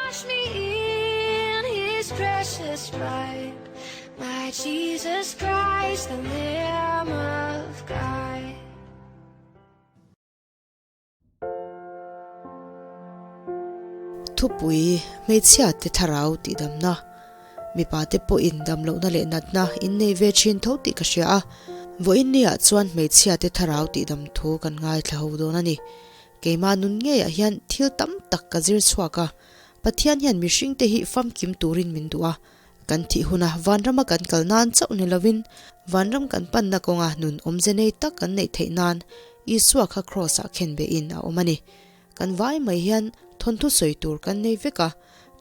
Wash me in his precious blood, my Jesus Christ, the Lamb of God. Thupui, Hmeichhia te thlarau tihdamna, Mipa te pawhin damlohna leh natna in nei ve thin tho tih ka hria a, vawiin niah chuan hmeichhia te thlarau tihdam thu kan ngaithla ho dawn a ni. Keimah nun ngeiah hian thil tam tak ka zir chhuak a, Pathian hian mihring te hi famkim turin min duh a, kan thih huna vanrama kan kal nan chauh ni lovin vanram kan panna kawnga nun awmze nei tak kan neih theih nan Isua kha kraws-ah khen behin a awm a ni. Kan vai mai hian thawnthu sawi tur kan nei vek a,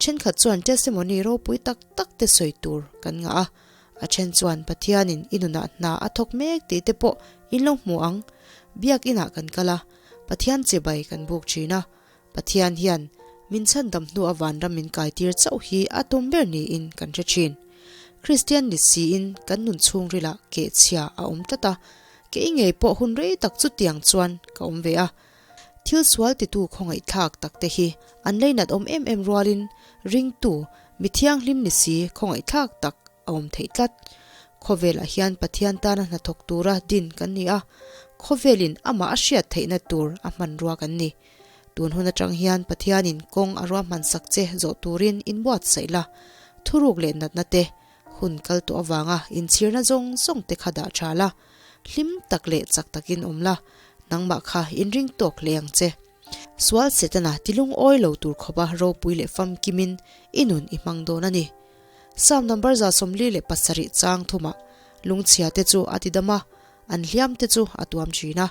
thenkhat chuan testimony ropui tak tak te sawi tur kan ngah a, a then chuan Pathianin i nunah hna a thawk mek tih te pawh in lo hmu ang. Biakinah kan kal a, Pathian chibai kan buk thin a, Pathian hian min chhandam hnua vanram min kaitir chauh hi a tum ber niin kan hre thin. Kristian ni siin kan nun chhungrilah kehchhia a awm tlat a, kei ngei pawh hun rei tak chutiang chuan ka awm ve a. Thil sual titu khawngaihthlak takte hi an leinat awm em em rualin ringtu mi thianghlim ni si khawngaihthlak tak a awm theih tlat. Khawvelah hian Pathian tana hnathawk tura din kan ni a, khawvelin amah a hriat theihna tur a hmanrua kan ni. Tun hun atang hian Pathianin kawng a ruahman sak che zawh turin inbuatsaih la, thuruk leh natna te, hun kal tawh avanga inchhirna zawng zawng te kha dah tha la, hlim tak leh chak takin awm la, nangmah kha inring tawk hle ang che. Sual Setana tilungawi lo tur khawpa ropui leh famkimin i nun i hmang dawn a ni. Psalm number 47 chang thumah lungchhia te chu a tidam a, an hliam te chu a tuam thin a.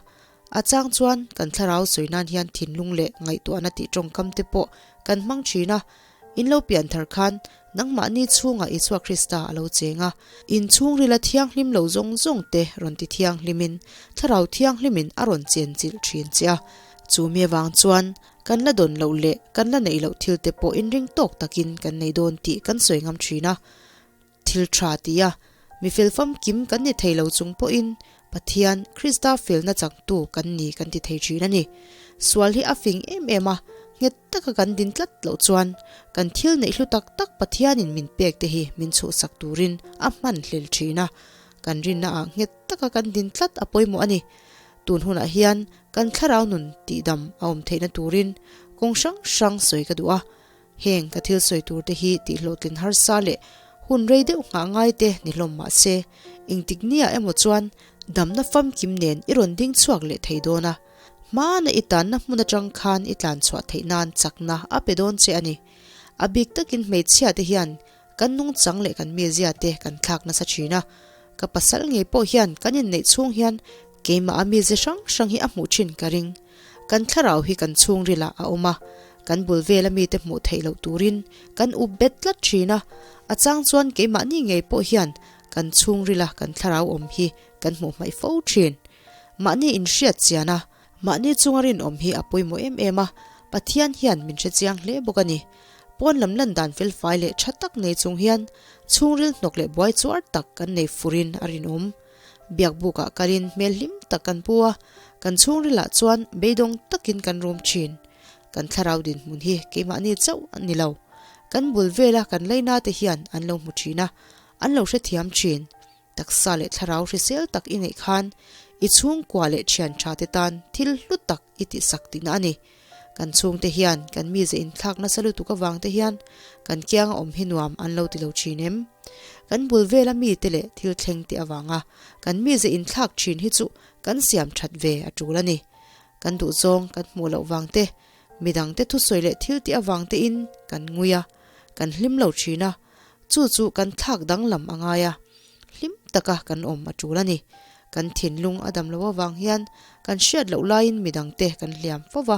A chang chuan kan thlarau sawi nan hian thinlung leh ngaihtuahna tih tawngkam te pawh kan hmang thin a. In lo pian thar khan nangmahni chhungah Isua Krista a lo cheng a, in chhungrila thianghlim lo zawng zawng te rawn ti thianghlimin thlarau thianghlimin a rawn chenchilh thin che a. Chu mi avang chuan Kan la dawn loh leh kan la neih loh thil te pawh inring tawk takin kan nei dawn tih kan sawi ngam thin a. Thil tha tia mi fel famkim kan ni thei lo chung pawhin Pathian, Krista felna changtu kan ni kan ti thei thin a ni. Sual hi a fing em em a, nghet taka kan din tlat loh chuan kan thil neih hlu tak tak Pathianin min pek te hi min chhuhsak turin a hman hlel thin a. Kan rinna ah nghet taka kan din tlat a pawimawh a ni. Tun hunah hian kan thlarau nun tihdam a awm theihna turin kawng hrang hrang sawi ka duh a, heng ka thil sawi tur te hi tihhlawhtlin harsa leh hun rei deuh nghah ngai te ni hlawm mah se, engtik nia emaw chuan damna famkim nen i rawn ding chhuak leh thei dawn a, hmana i tanna hmun atang khan i tlan chhuah theih nan chakna a pe dawn che a ni. A bik takin hmeichhia te hian kan nungchang leh kan mizia te kan thlak nasa thin a, Ka pasal ngei pawh hian kan inneih chhung hian keimah a mize hrang hrang hi a hmuh thin ka ring. Kan thlarau hi kan chhungrilah a awm a, kan bul vela mite hmuh theih loh turin kan up bet tlat thin a, a chang chuan keimahni ngei pawh hian kan chhungrila kan thlarau awm hi kan hmuh hmaih fo thin. Mahni inhriat chian a, mahni chunga rinawm hi a pawimawh em em a, Pathian hian min hrechiang hle bawk a ni. Pawn lam lan dan felfai leh tha tak nei chung hian chhungril hnawk leh buai chuar tak kan nei furin a rinawm. Biakbukah kalin hmel hlim tak kan pu a, kan chhungrilah chuan beidawng takin kan rum thin. Kan thlarau dinhmun hi keimahni chauh a ni lo. Kan bul vela kan leina te hian an lo hmu thin a, an lo hrethiam thin. Taksa leh thlarau hrisel tak i neih khan i chhungkua leh thian tha te tan thil hlu tak i tihsak tihna a ni. Kan chhungte hian kan mize inthlak nasa lutuk avang te hian kan kianga awm hi nuam an lo ti lo thin em? Kan bul vela mite leh thil thleng te avanga kan mize inthlak thin hi chu kan siam that ve a tul a ni. Kan duhzawng kan hmuh loh vang te, midangte thusawi leh thil tih avang tein kan ngui a, kan hlim lo thin a, Chu chu kan thlak danglam a ngai a, hlim taka kan awm a tul a ni. Kan thinlung a dam loh avang hian kan hriat loh laiin midangte kan hliam fo va,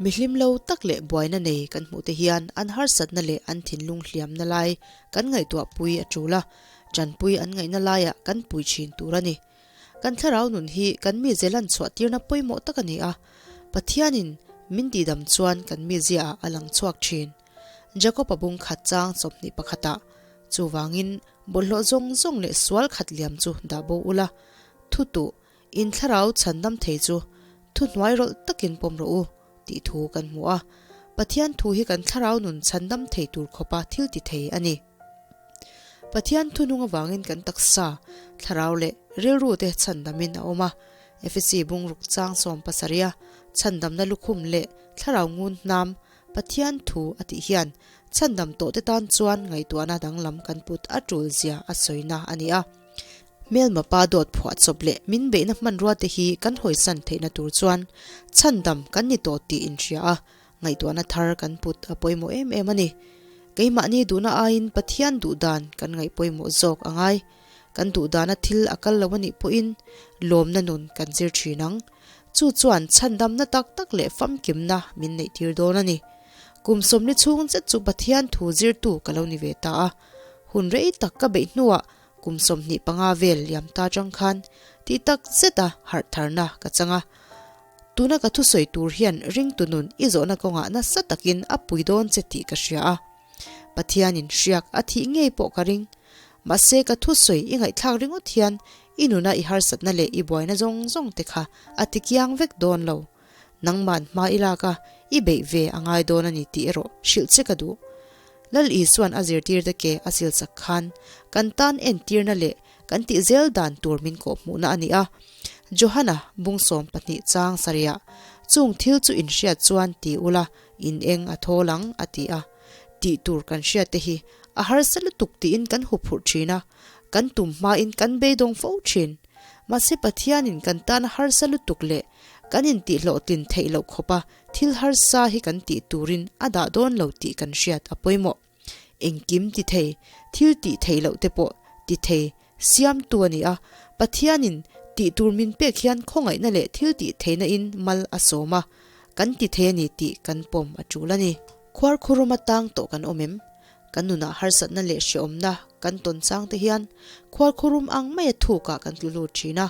mi hlim lo tak leh buaina nei kan hmuh te hian an harsatna leh an thinlung hliamna lai kan ngaihtuah pui a tul a, tanpui an ngaihna laiah kan pui thin tur a ni. Kan thlarau nun hi kan mize lan chhuah tirna pawimawh tak a ni a, Pathianin min tihdam chuan kan miziaah a lang chhuak thin. Jakob-a bung khat chang 21 ah, Chuvangin bawlhhlawh zawng zawng leh sual khat liam chu dah bo ula, thu tuh, in thlarau chhandam thei chu thu hnuai rawlh takin pawm rawh u, tih thu kan hmu a. Pathian thu hi kan thlarau nun chhandam thei tur khawpa thil ti thei a ni. Pathian thunung avangin kan taksa, thlarau leh rilru te chhandamin a awm a. Efesi bungruk chang 70 a chhandamna lukhum leh thlarau ngun hnam Pathian thu a tih hian chhandam tawhte tan chuan ngaihtuahna danglam kan put a tul zia a sawina a ni a. Hmelma pa dawt phuah chawp leh min beihna hmanrua te hi kan hawisan theihna tur chuan chhandam kan ni tawh tih inhria a, ngaihtuahna thar kan put a pawimawh em em a ni. Keimahni duhna aiin Pathian duhdan kan ngaih pawimawh zawk a ngai. Kan duhdana thil a kal lo a nih pawhin lawmna nun kan zir thin ang. Chu chuan chhandamna tak tak leh famkimna min neihtir dawn a ni. Kum sawmli chhung zet chu Pathian thu zirtu ka lo ni ve ta a. Hun rei tak ka beih hnuah Kum 25 vel liam ta chang khan tih tak zeta harh tharna ka chang a. Tuna ka thusawi tur hian ringtu nun i zawhna kawngah nasa takin a pui dawn che tih ka hria a. Pathianin hriak a thih ngei pawh ka ring. Mahse ka thusawi i ngaihthlak ringawt hian i nuna i harsatna leh i buaina zawng zawng te kha a tikiang vek dawn lo. Nangman hma i lak a, i beih ve a ngai dawn a ni tih erawh hrilh che ka duh. Lal Isua'n a zirtirte ke a silsak khan kan tan entirna leh kan tih zel dan tur min kawhhmuhna a ni a. Johana bung 12 chang sarihah, Chung thil chu in hriat chuan ti ula, in eng a thawl ang, a ti a. Tih tur kan hriatte hi a harsa lutuk tiin kan huphurh thin a, kan tum hmain kan beidawng fo thin. Mahse Pathianin kan tana harsa lutuk leh kan intihhlawhtlin theih loh khawpa thil harsa hi kan tih turin a dah dawn lo tih kan hriat a pawimawh. Engkim ti thei, thil tih theih loh te pawh ti thei siamtu a ni a, Pathianin tih tur min pek hian khawngaihna leh thil tih theihna in mal a sawm a, kan ti thei a ni tih kan pawm a tul a ni. Khuarkhurum atang tawh kan awm em? Kan nunah harsatna leh hrehawmna kan tawn chang te hian khuarkhurum ang maia thukah kan tlu lut thin a,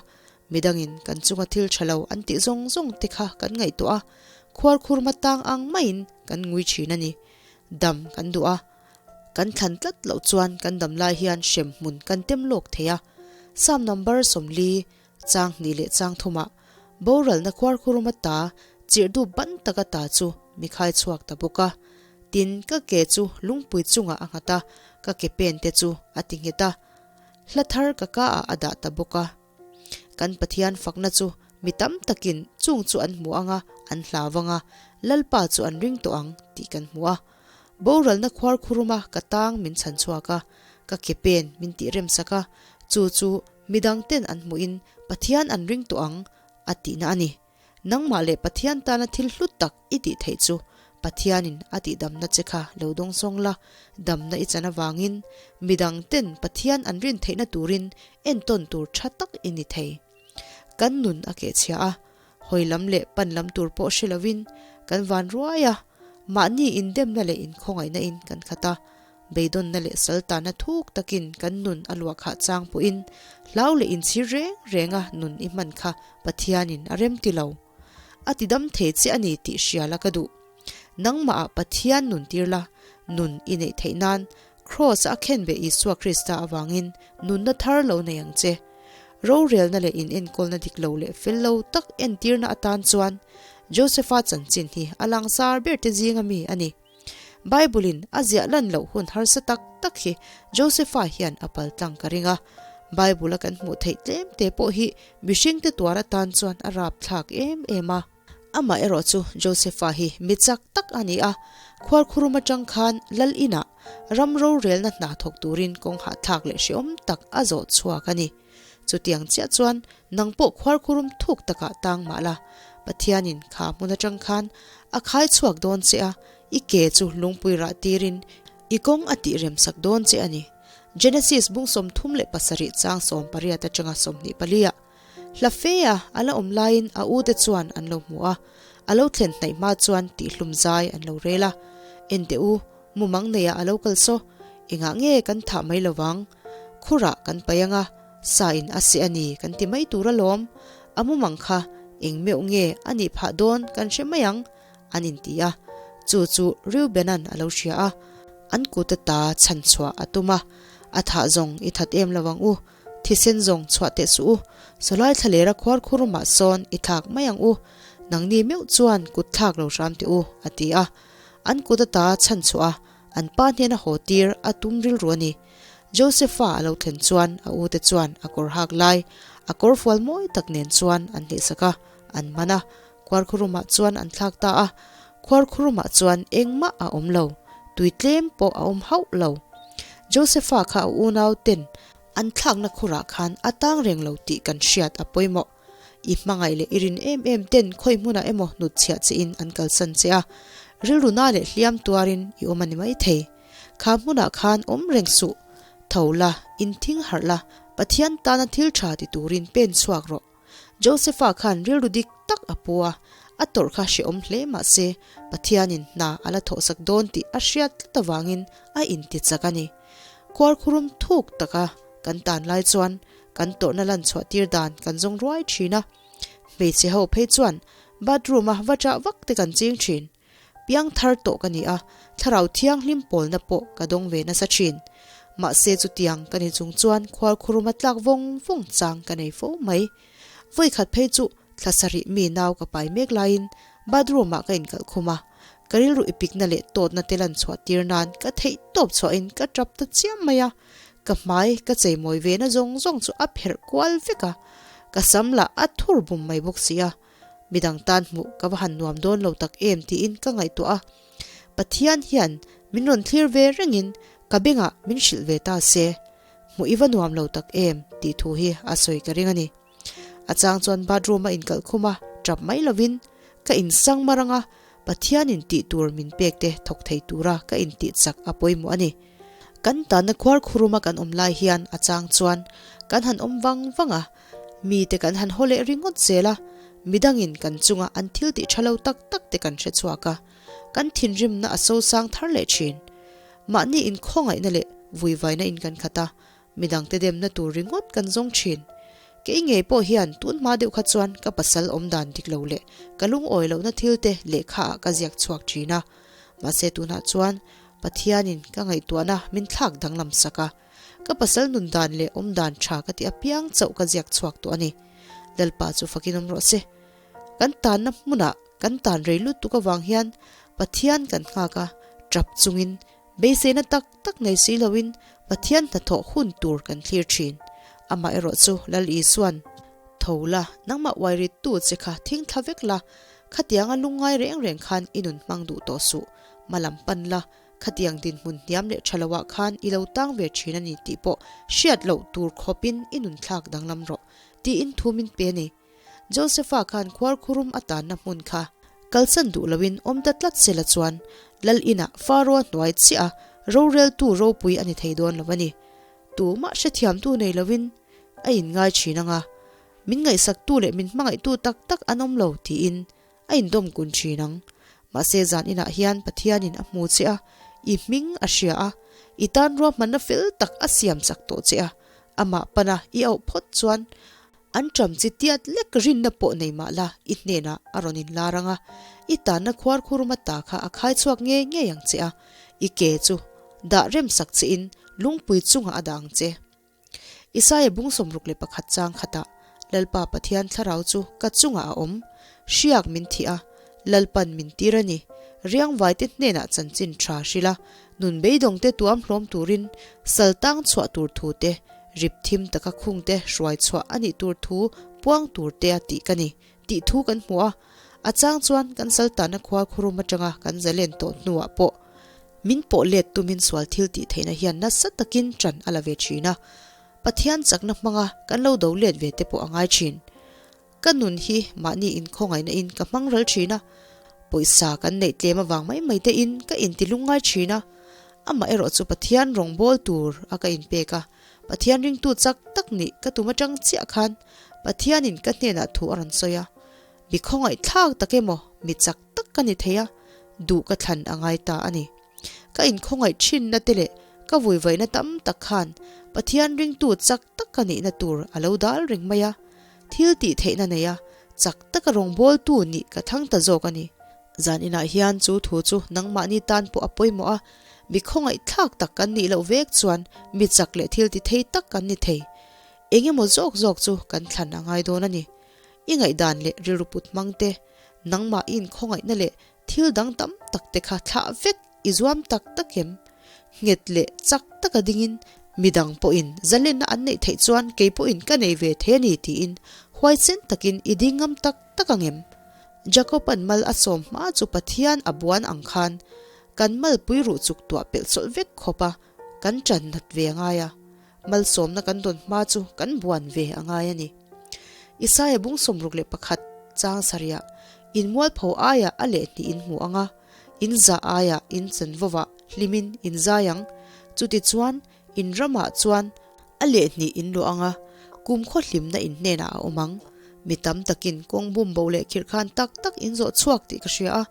midangin kan chunga thil tha lo an tih zawng zawng te kha kan ngaihtuah a, khuarkhurma tang ang maiin kan ngui thin a ni. Dam kan duh a, kan thlan tlat loh chuan kan dam lai hian hrem hmun kan tem lawk thei a. Psalm number 40, chang hnih leh chang thumah, Boralna khuarkhuruma ta chirhdup ban taka ta chu mi khai chhuak ta bawk a. Tin, ka ke chu lungpui chungah a nghat a, ka ke pen te chu a ti nghet a. Hla thar ka ka ah a dah ta bawk a. Kan Pathian fakna chu mi tam takin chung chu an hmu ang a, an hlau ang a, Lalpa chu an ring tawh ang tih kan hmu a. Boralna khuarkhuruma ka tang min chhan chhuak a, ka ke pen min tih remsak a, chu chu midang ten an hmuhin Pathian an ring tawh ang a tihna a ni. Nangmah leh Pathian tana thil hlu tak i tih theih chu Pathianin a tihdamna che kha lo dawngsawng la, damna i chan avangin midang ten Pathian an rin theihna turin entawn tur tha tak i ni thei. Kan nun a kehchhia a, hawi lam leh pan lam tur pawh hre lovin kan van ruai a, mahni indemna leh inkhawngaihna in kan khat a, beidawnna leh saltana thuk takin kan nun a luah khah chang pawhin hlau leh inchhir reng renga nun i hman kha Pathianin a rem ti lo. A ti dam thei che a ni tih hria la ka duh. Nangmahah Pathian nun tir la, nun i neih theih nan Kraws a khen ve Isua Krista avangin nunna thar lo nei ang che. Rorelna leh inenkawlna dik lo leh fel lo tak entirna atan chuan Josepha chanchin hi a langsar ber te zinga mi a ni. Bible-in a ziah lan loh hun harsa tak tak hi Josepha hian a pal tlang ka ring a. Bible-a kan hmuh theih tlem te pawh hi mihringte tuar atan chuan a rap thlak em em a. Amah erawh chu Josepha hi mi chak tak a ni a, khuarkhurum atang khan lal inah ram rorelna hna thawk turin kawng hahthlak leh hrehawm tak a zawh chhuak a ni. Chutiang chiah chuan nang pawh khuarkhurum thuk takah tang mah la, Pathianin kha hmun atang khan a khai chhuak dawn che a, i ke chu lungpui rah tirin i kawng a tih remsak dawn che a ni. Genesis bung 37 chang 18 atanga 24 ah hla fe a a la awm laiin a u te chuan an lo hmu a, a lo thlen hnaih hma chuan tihhlum zai an lo rel a. Enteh u, mumang neiah a lo kal saw, engah nge kan thah mai lovang? Khurah kan paih anga, sa in a seh a ni kan ti mai tur alawm. A mumang kha eng meuh nge a nih phah dawn kan hre mai ang, an inti a. Chu chu Reuben-a'n a lo hria a, an kut ata chhan chhuah a tum a, A thah zawng i that em lo ang u, thisen zawng chhuah teh suh u, sawlai thlalera khuar khurumah sawn i thlak mai ang u, nangni meuh chuan kut thlak lo hram teh u, a ti a. An kut ata chhan chhuah a, an pa hnena haw tir a tum rilru a ni. Josepha a lo thlen chuan a ute chuan a kawr hak lai, a kawr fual mawi tak nen chuan an hlihsak a, an man a, khuarkhurumah chuan an thlak ta a. Khuarkhurumah chuan engmah a awm lo, tui tlem pawh a awm hauh lo. Josepha kha a unau ten an thlakna khurah khan a tang reng lo tih kan hriat a pawimawh. I hmangaih leh i rin em em ten khawi hmunah emaw hnutchhiah che in an kalsan che a, rilru na leh hliam tuarin i awm a ni maithei. Kha hmunah khan awm reng suh. Tho la, inthing harh la, Pathian tana thil tha ti turin pen chhuak rawh. Josepha khan rilru dik tak a pu a, a tawrh kha hrehawm hle mah se Pathianin hna a la thawhsak dawn tih a hriat tlat avangin a inti chak a ni. Khuarkhurum thuk taka kan tan lai chuan kan tawrhna lan chhuah tir dan kan zawng ruai thin a, hmeichhe ho phei chuan bathroom a va chah vak te kan ching thin. Piang thar tawh ka ni a, thlarau thianghlim pawlna pawh ka dawng ve nasa thin. Mahse chutiang ka ni chung chuan khuarkhurum a tlak vawng vawng chang ka nei fo mai. Vawikhat phei chu thla sarih mi nau ka pai mek laiin bathroom ah ka inkalh khum a, ka rilru ipikna leh tawtna te lan chhuah tir nan ka theih tawp chhuahin ka tap ta chiam mai a, ka hmai ka cheimawi ve na zawng zawng chu a pherh kual vek a, ka sam lah a thur bum mai bawk si a, midang tan hmuh ka va han nuam dawn lo tak em tiin ka ngaihtuah a, Pathian hian min rawn thlir ve rengin ka bengah min hrilh ve ta se, hmuh i va nuam lo tak em tih thu hi a sawi ka ring a ni. A chang chuan bathroom a inkalh khum a, tap mai lovin ka insang mar anga Pathianin tih tur min pek te thawk thei tura ka intih chak a pawimawh a ni. Kan tanna khuar khuruma kan awm lai hian a chang chuan kan han awm vang vang a, mite kan han haw leh ringawt zel a, midangin kan chunga an thil tih tha lo tak tak te kan hre chhuak a, kan thinrimna a sosang thar leh thin. Mahni inkhawngaihna leh vuivaina in kan khat a, Midangte demna tur ringawt kan zawng thin. Kei ngei pawh hian tun hma deuh kha chuan ka pasal awm dan dik lo leh ka lungawi lohna thil te lehkha ah ka ziak chhuak thin a. Mahse tunah chuan Pathianin ka ngaihtuahna min thlak danglam sak a. Ka pasal nun dan leh awm dan tha ka ti apiang chauh ka ziak chhuak tawh a ni. Lalpa chu fakin awm rawh se. Kan tanna hmunah kan tan rei lutuk avang hian Pathian kan nghak a, tap chungin Beiseina tak tak nei si loin Pathian hnathawh hun tur kan thlir thin. Amaherawh chu Lal Isuan, Tho la, nangmah uairittu che kha thing thla vek la, khatianga lungngai reng reng khan i nun hmang duh tawh suh, hma lam pan la, khatiang dinhmun hniam leh tha loah khan i lo tang ve thin a ni tih pawh hriat loh tur khawpin i nun thlak danglam rawh, tiin thu min pe a ni. Josepha khan khuarkhurum a tanna hmun kha kalsan duh loin awm ta tlat sela chuan Lal inah Faroa hnuai chiah a roreltu ropui a ni thei dawn lo a ni. Tumah hrethiamtu nei loin a inngai thin ang a, min ngaihsaktu leh min hmangaihtu tak tak an awm lo tiin a indawm kun thin ang. Mahse zan inah hian Pathianin a hmu che a, i hming a hria a, i tan ruahmanna fel tak a siam chak tawh che a, amah pana i auh phawt chuan An ṭam chi tiat lek rinna pawh nei mah la, i hnenah a rawn inlar ang a, i tanna khuar khuruma ta kha a khai chhuak ngei ngei ang che a, i ke chu dah remsak chiin lungpui chungah a dah ang che. Isaia bung 61 chang khatah, Lalpa Pathian thlarau chu ka chungah a awm, hriak min thih a, Lalpan min tir a ni, riangvaite hnenah chanchin ṭha hrilh a, nun beidawngte tuam hlawm turin sal tang chhuah tur thu te, rip thim taka khungte hruai chhuah a nih tur thu puang tur te a tih ka ni, tih thu kan hmu a. A chang chuan kan sal tahna khua khurum atanga kan zalen tawh hnuah pawh min pawh let tumin sual thil tih theihna hian nasa takin ṭan a la ve ṭhin a. Pathian chakna hmanga kan lo do let ve te pawh a ngai ṭhin. Ka nun hi mahni inkhawngaihna in ka hmang ral thin a, pawisa kan neih tlem avang mai mai te in ka inti lungngai thin a, amah erawh chu Pathian rawngbâwl tur a ka inpek a, Pathian ringtu chak tak nih ka tum atang chiah khan Pathianin ka hnenah thu a rawn sawi a, mi khawngaih thlak tak emaw mi chak tak ka ni thei a, duh ka thlan a ngai ta a ni. Ka inkhawngaih thinna te leh ka vuivaihna tam tak khan Pathian ringtu chak tak ka nihna tur a lo dal reng mai a, Thil tih theihna nei a, chak taka rawngbawltu nih ka thlang ta zawk a ni. Zan inah hian chu thu chu nangmahni tan pawh a pawimawh a, mi khawngaihthlak tak kan nih loh vek chuan mi chak leh thil ti thei tak kan ni thei. Eng emaw zawk zawk chu kan thlan a ngai dawn a ni. I ngaihdan leh rilru put hmang te, nangmah i inkhawngaihna leh thil dang tam tak te kha thlah vek i zuam tak tak em? Nghet leh chak taka dingin midang pawhin zalenna an neih theih chuan kei pawhin ka nei ve thei a ni tiin huaisen takin i ding ngam tak tak ang em? Jakob-a'n mal a sawm hma chu Pathian a buan ang khan kan malpui ruh chuk tuah pelh chawlh vek khawp a, kan ṭan nat ve a ngai a, malsawmna kan dawn hma chu kan buan ve a ngai a ni. Isaia bung 61 chang sarihah inmualpho aiah a lehhnih in hmu ang a, in zah aiah in chanvawah hlimin in zai ang, chutichuan in ramah chuan a lehhnih in luah ang a, kumkhaw hlimna in hnenah a awm ang. Mi tam takin kawng bumbo leh khirhkhan tak tak in zawh chhuak tih ka hria a,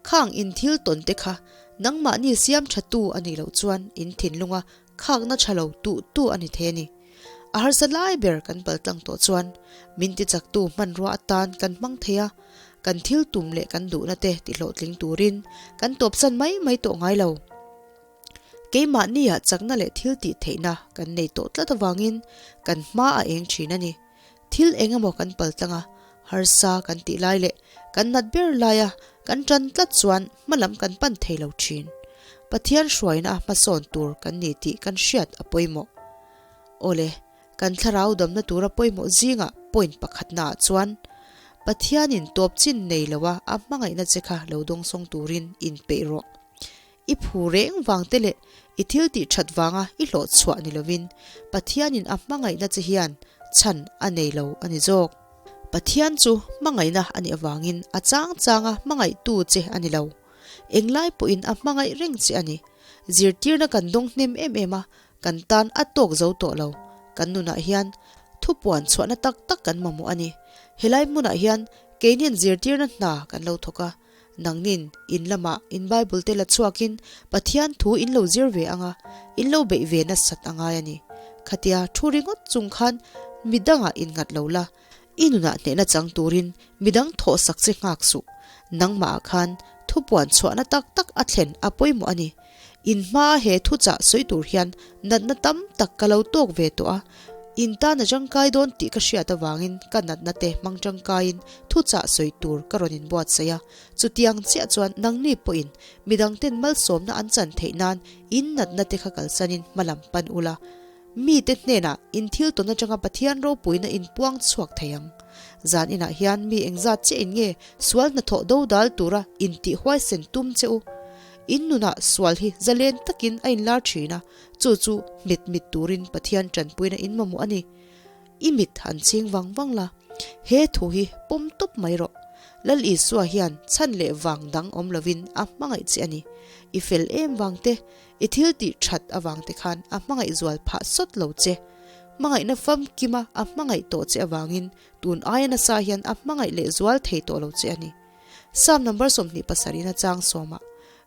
khang in thil tawn te kha nangmahni siam tha tu a nih loh chuan in thinlunga khakna tha lo tuh tu a ni thei a ni. A harsa lai ber kan paltlang tawh chuan min tichaktu hmanrua atan kan hmang thei a, kan thil tum leh kan duhna te tihlawhtling turin kan tawpsan mai mai tawh ngai lo. Keimahnia chakna leh thil tih theihna kan nei tawh tlat avangin kan hma a eng thin a ni. Thil eng emaw kan paltlang a, harsa kan tih lai leh kan nat ber laia kan tan tlat chuan hmalam kan pan thei lo thin. Pathian hruaina a hmasawn tur kan ni tih kan hriat a pawimawh. Awle, kan thlarau damna tura pawimawh zingah point pakhatnaah chuan Pathianin tawp chin nei loa a hmangaihna che kha lo dawngsawng turin inpeih rawh. I phu reng vang te leh i thil tih that vanga i hlawh chhuah ni lovin Pathianin a hmangaihna che hian chhan a nei lo a ni zawk. Pathian chu hmangaihna a nih avangin a chang changa hmangaihtu che a ni lo. Englai pawhin a hmangaih reng che a ni. Zirtirna kan dawng hnem em em a, kan tan a tawk zo tawh lo. Kan nunah hian thupuan chhuahna tak tak kan mamawh a ni. Helai hmunah hian keinin zirtirna hna kan lo thawk a. Nangnin in lamah in Bible te la chhuakin Pathian thu in lo zir ve ang a, in lo beih ve nasat a ngai a ni. Khatia thu ringawt chung khan midangah in nghat lo la, i nunah hnehna chang turin midang thawhsak che nghak suh. Nangmahah khan thupuan chhuahna tak tak a thlen a pawimawh a ni. In hmaa he thuchah sawi tur hian natna tam tak ka lo tawk ve tawh a, in tan a tangkai dawn tih ka hriat avangin ka natna te hmang tangkaiin thuchah sawi tur ka rawn inbuatsaih a. Chutiang chiah chuan nangni pawhin midangten malsawmna an chan theih nan in natna te kha kalsanin hmalam pan ula, mite hnenah in thil tawn atanga Pathian ropuina in puang chhuak thei ang. Zan inah hian mi engzat chiah in nge sual hnathawh dodal tura intih huaisen tum che u? In nunah sual hi zalen takin a inlar thin a, chu chu hmet mit turin Pathian tanpuina in mamawh a ni. I mit han chhing vang vang la, he thu hi pawm tawp mai rawh. Lal Isua hian chhan leh vang dang awm lovin a hmangaih che a ni. I fel em vang te, i thil tih that avang te khan a hmangaih zual phah sawt lo che. Hmangaihna famkima a hmangaih tawh che avangin tun aia nasa hian a hmangaih leh zual thei tawh lo che a ni. Psalm number 27 in a chang sawmah,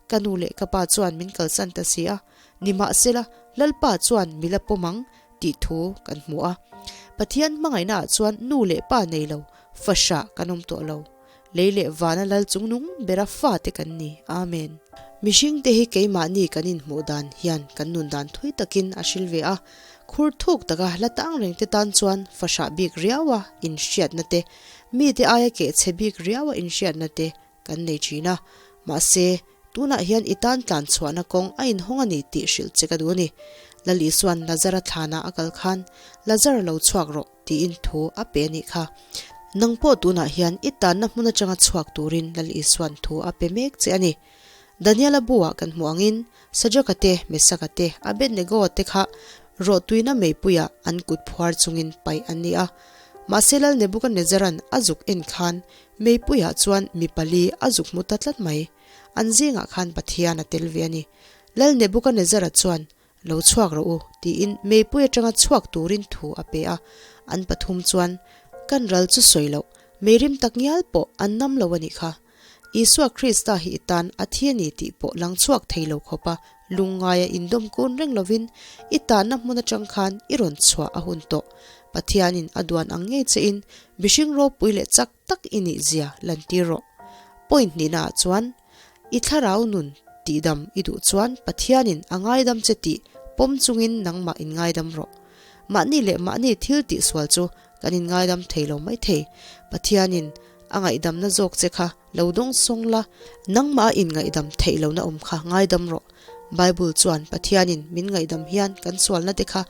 Ka nu leh ka pa chuan min kalsan ta si a, nimahsela Lalpa chuan mi la pawm ang tih thu kan hmu a. Pathian hmangaihnaah chuan nu leh pa nei lo, fahrah kan awm tawh lo. Lei leh vana lal chungnung bera fate kan ni. Amen. Mihringte hi keimahni kan inhmuh dan hian kan nun dan thui takin a hril ve a, khur thuk taka la tang rengte tan chuan fahrah bik riaua inhriatna te Mite aia keh chhe bik riau a inhriatna te kan nei thin a, mahse, tunah hian i tan tlan chhuahna kawng a inhawng a ni tih hrilh che ka duh a ni. Lal Isua'n Lazara thlanah a kal khan, Lazara lo chhuak rawh, tiin thu a pe a nih kha. Nang pawh tunah hian i tanna hmun atanga chhuak turin Lal Isua'n thu a pe mek che a ni. Daniela buah kan hmuh angin, Sadraka te, Mesaka te, Abednego-a te kha rawhtuina meipuiah an kut phuar chungin paih an ni a. Mahse Lal Nebuchadnezzar-a'n a zuk en khan meipuiah chuan mi pali a zuk hmu ta tlat mai. An zingah khan Pathian a tel ve a ni. Lal Nebuchadnezzar-a chuan, Lo chhuak rawh u, tiin meipui atanga chhuak turin thu a pe a. An pathum chuan, Kan ral chu sawi loh, meirim tak ngial pawh an nam lo a nih kha. Isua Krista hi i tan a thi a ni tih pawh lang chhuak thei lo khawpa lungngaia indawm kun reng lovin i tanna hmun atang khan i rawn chhuah a hun tawh. Pathianin a duan ang ngei chein mihring ropui leh chak tak i nih zia lantir rawh. Point hnihnaah chuan i thlarau nun tihdam i duh chuan Pathianin a ngaidam che tih pawm chungin nangmah in ngaidam rawh. Mahni leh mahni thil tihsual chu kan inngaidam thei lo maithei. Pathianin a ngaihdamna zawk che kha. lo dawng sawng la, nangmah a inngaihdam theih lohna awm kha ngaidam rawh. Bible chuan Pathianin min ngaihdam hian kan sualna te kha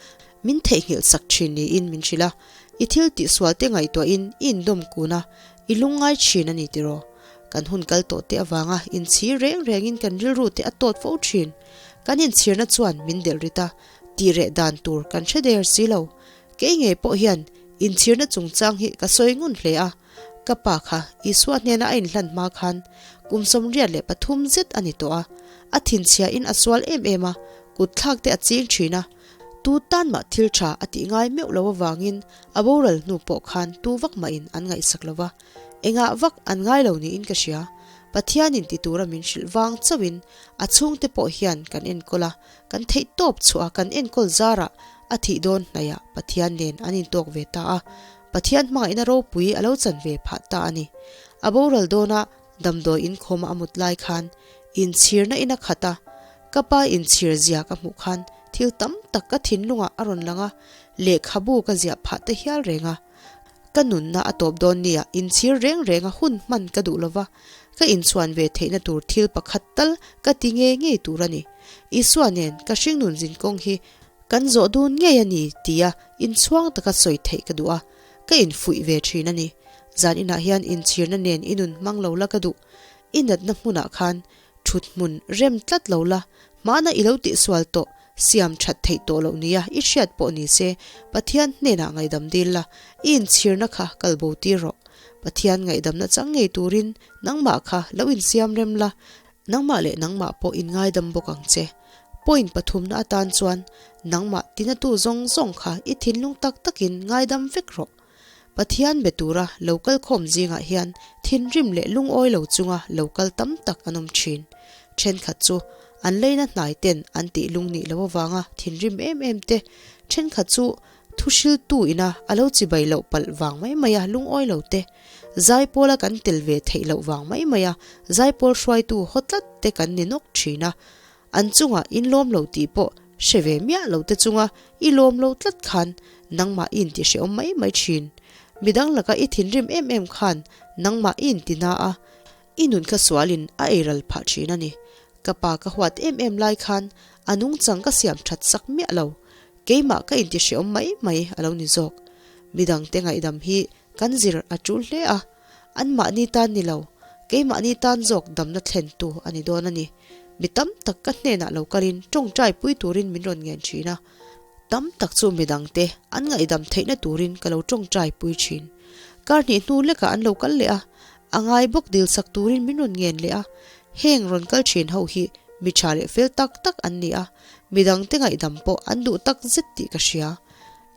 min theihnghilh sak thin niin min hrilh a. I thil tihsual te ngaihtuahin i indawm kun a, i lungngai thin a ni tiraw? Kan hun kal tawh te avanga inchhir reng rengin kan rilru te a tawt fo thin. Kan inchhirna chuan min delh rit a, tih reh dan tur kan hre der si lo. Kei ngei pawh hian inchhirna chungchang hi ka sawi ngun hle a, ka pa kha Isua hnena a inhlan hma khan kum 83 zet a ni tawh a, a thinchhiain a sual em em a, kutthlak te a ching thin a, tu tan mah thil tha a tih ngai meuh lo avangin a boral hnu pawh khan tu vak mahin an ngaihsak lo va, engah vak an ngai lo niin ka hria. Pathianin ti tura min hrilh vang chauhin a chhungte pawh hian kan enkawl a, kan theih tawp chhuah a kan enkawl zarah a thih dawn hnaihah Pathian nen an intawk ve ta a, Pathian hmangaihna ropui a lo chan ve phah ta a ni. A boral dawna damdawi inkhawma a mut lai khan inchhirna in a khat a, ka pa inchhir zia ka hmuh khan thil tam tak ka thinlungah a rawn lang a, lehkhabu ka ziah phah ta hial reng a. Ka nunna a tawp dawn nia inchhir reng renga hun hman ka duh lova, ka inchhuan ve theihna tur thil pakhat tal ka ti ngei ngei tur a ni. Isua nen ka hringnun zinkawng hi kan zawh dun ngei a ni tia inchhuang taka sawi theih ka duh a, ka infuih ve thin a ni. Zan inah hian inchhirna nen i nun hmang lo la ka duh. I natna hmunah khan thut hmun rem tlat lo la, hmana i lo tihsual tawh siam that theih tawh loh nia i hriat pawh ni se Pathian hnenah ngaihdam dil la, i inchhirna kha kal bo tir rawh. Pathian ngaihdamna chang ngei turin nangmah kha lo insiam rem la, nangmah leh nangmah pawh inngaidam bawk ang che. Point pathumna atan chuan nangmah tinatu zawng zawng kha i thinlung tak takin ngaidam vek rawh. Pathian be tura lo kal khawm zingah hian thinrim leh lungawi lo chunga lo kal tam tak an awm thin. Thenkhat chu an leina hnai ten an tih lung nih loh avanga thinrim em em te, thenkhat chu thuhriltu ina a lo chibai loh palh vang mai maia lungawi lo te, zaipawla kan tel ve theih loh vang mai maia zaipawl hruaitu haw tlat te kan ni nawk thin a. An chunga inlawm lo tih pawh hre ve miah lo te chunga i lawm lo tlat khan nangmah i inti hrehawm mai mai thin. Midang laka i thinrim em em khan nangmah i inti na a, i nun kha sualin a eiral phah thin a ni. Ka pa ka huat em em lai khan a nungchang ka siam that sak miah lo. Keimah ka inti hrehawm mai mai a lo ni zawk. Midangte ngaihdam hi kan zir a tul hle a, anmahni tan ni lo, keimahni tan zawk damna thlentu a ni dawn a ni. Mi tam tak ka hnenah lo kalin tawngtai pui turin min rawn ngen thin a, tam tak chu midangte an ngaihdam theihna turin ka lo tawngtai pui thin. Kar hnih hnu lekah an lo kal leh a, a ngai bawk dil sak turin min rawn ngen leh a, heng rawn kal thin ho hi mi tha leh fel tak tak an ni a, midangte ngaihdam pawh an duh tak zet tih ka hria.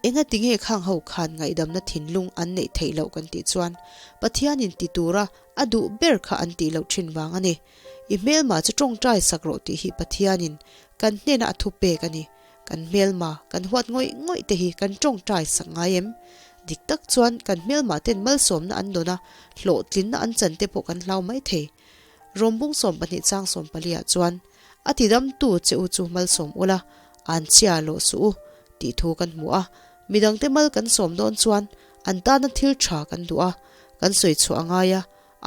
Engati nge khang ho khan ngaihdamna thinlung an neih theih loh kan tih chuan Pathianin ti tura a duh ber kha an tih loh thin vang a ni. I hmelma chu tawngtai sak rawh tih hi Pathianin kan hnena a thupek a ni. Kan hmelma, kan huat ngawih ngawih te hi kan tawngtai sak ngai em? Dik tak chuan kan hmelma ten malsawmna an dawn a, hlawhtlinna an chan te pawh kan hlau mai thei. Rawmbung 12 chang 14 ah chuan, A tidamtu che u chu malsawm ula, an chhia lawh suh u, tih thu kan hmu a. Midangte mal kan sawm dawn chuan an tana thil tha kan duh a, kan sawi chhuah a ngai a,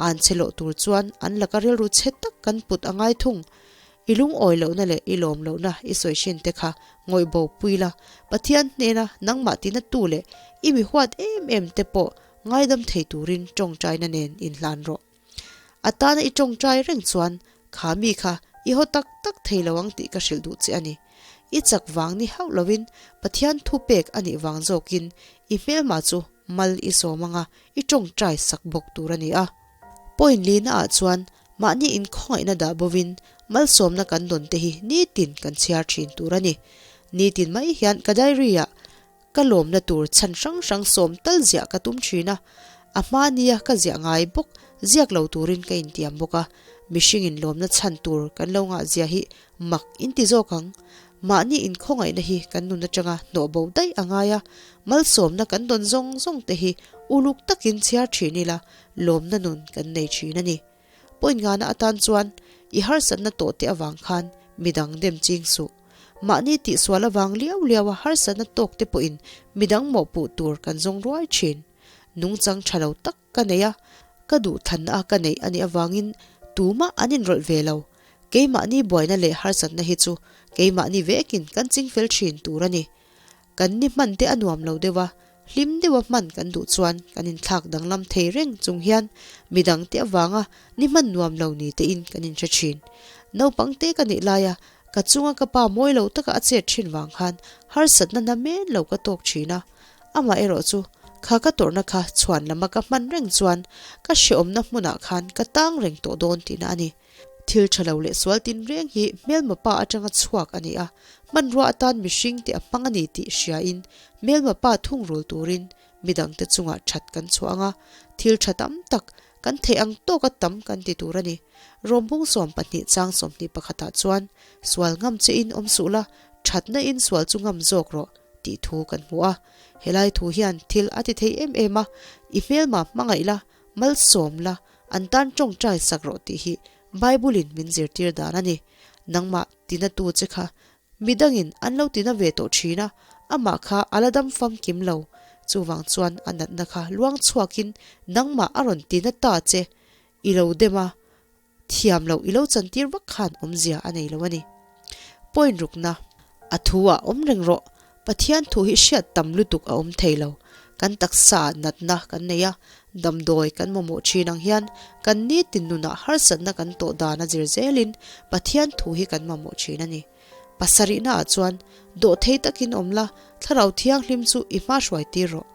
an che lawh tur chuan an laka rilru chhe tak kan put a ngai thung. I lungawi lohna leh i lawm lohna i sawi hrin te kha ngawih bo pui la, Pathian hnena nangmah tina tu leh i mi huat em em te pawh ngaidam thei turin tawngtaina nen inhlan rawh. A tana i tawngtai reng chuan kha mi kha i haw tak tak thei lo ang tih ka hrilh duh che a ni. I chak vang ni hauh lovin Pathian thu pek a nih vang zawkin i hmelma chu mal i sawm anga i tawngtai sak bawk tur a ni a. Point lina ah chuan mahni inkhawngaihna dah bovin malsawmna kan dawn te hi nitin kan chhiar thin tur a ni. Nitin mai hian ka diary ah Ka lawmna tur chhan hrang hrang sawm tal ziah ka tum thin a, a hma nia ka ziah ngai bawk ziak lo turin ka intiam bawk a, mihringin lawmna chhan tur kan lo ngah zia hi mak in ti zawk ang. Mahni inkhawngaihna hi kan nun atanga hnawh bo daih a ngai a, malsawmna kan dawn zawng zawng te hi uluk takin chhiar thin ila lawmna nun kan nei thin a ni. Point ngana atan chuan i harsatna tawh te avang khan midang dem ching suh. Mahni tihsual avang liau liau a harsatna tawk te pawhin midang mawhpuh tur kan zawng ruai thin. Nungchang tha lo tak ka nei a. Ka duhthlanna a ka neih a nih avangin tumah an inrawlh ve lo. Keimahni buaina leh harsatna hi chu keimahni vekin kan chingfel thin tur a ni. Kan ni hman te a nuam lo deuh a, hlim deuha hman kan duh chuan kan inthlak danglam thei reng chung hian midangte avanga ni hman nuam lo ni tein kan inhre thin. Naupang te ka nih laia ka chunga ka pa mawi lo taka a chet thin vang khan harsatna na men lo ka tawk thin a, amaherawh chu kha ka tawrhna kha chhuan lama ka hman reng chuan ka hrehawmna hmunah khan ka tang reng tawh dawn tihna a ni. Thil tha lo leh sual tinreng hi hmelma pa atanga chhuak a ni a, hmanrua atan mihring te a hmang a ni tih hriain hmelma pa thungrul turin midangte chungah that kan chhuah ang a, thil tha tam tak kan theih ang tawka tam kan ti tur a ni. Rawmbung 12 chang 21 ah chuan, Sual ngam che in awm suh la, thatna in sual chu ngam zawk rawh tih thu kan hmu a. Helai thu hian thil a ti thei em em a, i hmelma hmangaih la, Malsawm la, an tan tawngtai sak rawh tih hi Bible-in min zirtir dan a ni. Nangmah tinatu che kha midangin an lo tina ve tawh thin a, amah kha a la dam famkim lo. Chuvang chuan a natna kha luang chhuakin nangmah a rawn tina ta che i lo dem a, Thiam loh i lo chantir vak khan awmzia a nei lo a ni. Point rukna, A thu ah awm reng rawh. Pathian thu hi hriat tam lutuk a awm thei lo. Kan taksa ah natna kan nei a, damdawi kan mamawh thin ang hian kan nitin nunah harsatna kan tawh dan a zir zelin Pathian thu hi kan mamawh thin a ni. Pasarihna ah chuan dawhthei takin awm la, Thlarau Thianghlim chu i hma hruai tir rawh.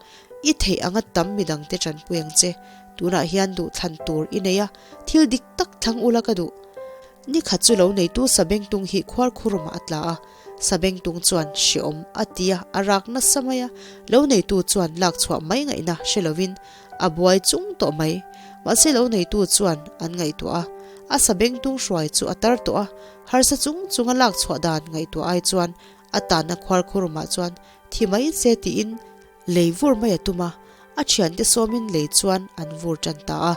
I theih anga tam midangte tanpui ang che. Tunah hian duhthlan tur i nei a, thil dik tak thlang ula ka duh. Ni khat chu lo neitu Sabengtung hi khuarkhurumah a tla a, Sabengtung chuan hreawm a ti a, a rak nasa mai a, lo neitu chuan lak chhuah mai ngaihna hre lovin a buai chung tawh mai. Mahse lo neitu chuan an ngaihtuah a, a Sabengtung hruai chu a tar tawh a, harsa chung chunga lak chhuah dan ngaihtuah ai chuan a tanna khuarkhurumah chuan thi mai se tiin lei vur mai a tum a, a thiante sawmin lei chuan an vur tan ta a.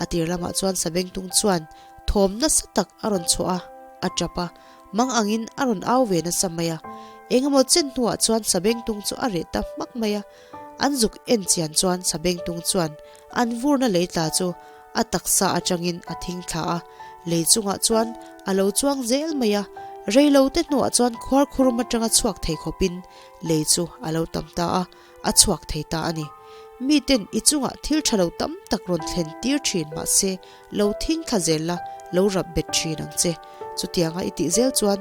A tir lamah chuan Sabengtung chuan thawm nasa tak a rawn chhuah a, a tap a, mang angin a rawn au ve nasa mai a. Engemaw chen hnuah chuan Sabengtung chu a reh ta hmak mai a, an zuk en chian chuan Sabengtung chuan an vurna lei tla chu A taksa atangin a thing thla a, lei chungah chuan a lo chuang zel mai a, rei lo te hnuah chuan khuar khurum atanga chhuak thei khawpin lei chu a lo tam ta a, a chhuak thei ta a ni. Miten i chungah thil tha lo tam tak rawn thlen tir thin mahse lo thing thla zel la, lo rap bet thin ang che. Chutianga i tih zel chuan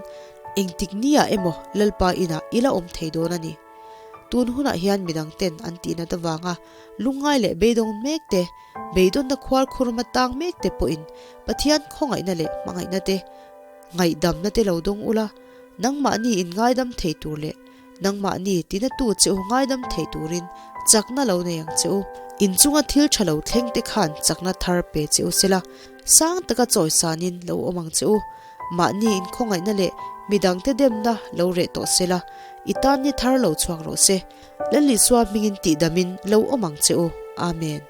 engtik niah emaw Lalpa inah i la awm thei dawn a ni. Tun hunah hian midang ten an tihnat avanga lungngai leh beidawng mek te, Beidawnna khual khurma tang mek te pawhin Pathian khawngaihna leh hmangaihna te, ngaihdamna te lo dawng ula, nangmahni in ngaidam thei tur leh nangmahni tinatu che u ngaidam thei turin chakna lo nei ang che u. Inchunga thil tha lo thleng te khan chakna thar pe che u sela, sang taka chawisanin lo awm ang che u. Mahni in khawngaihna leh midangte demna lo reh tawh sela, i tan ni thar lo chhuak rawh se. Lal Isua hmingin tihdamin lo awm ang che u. Amen.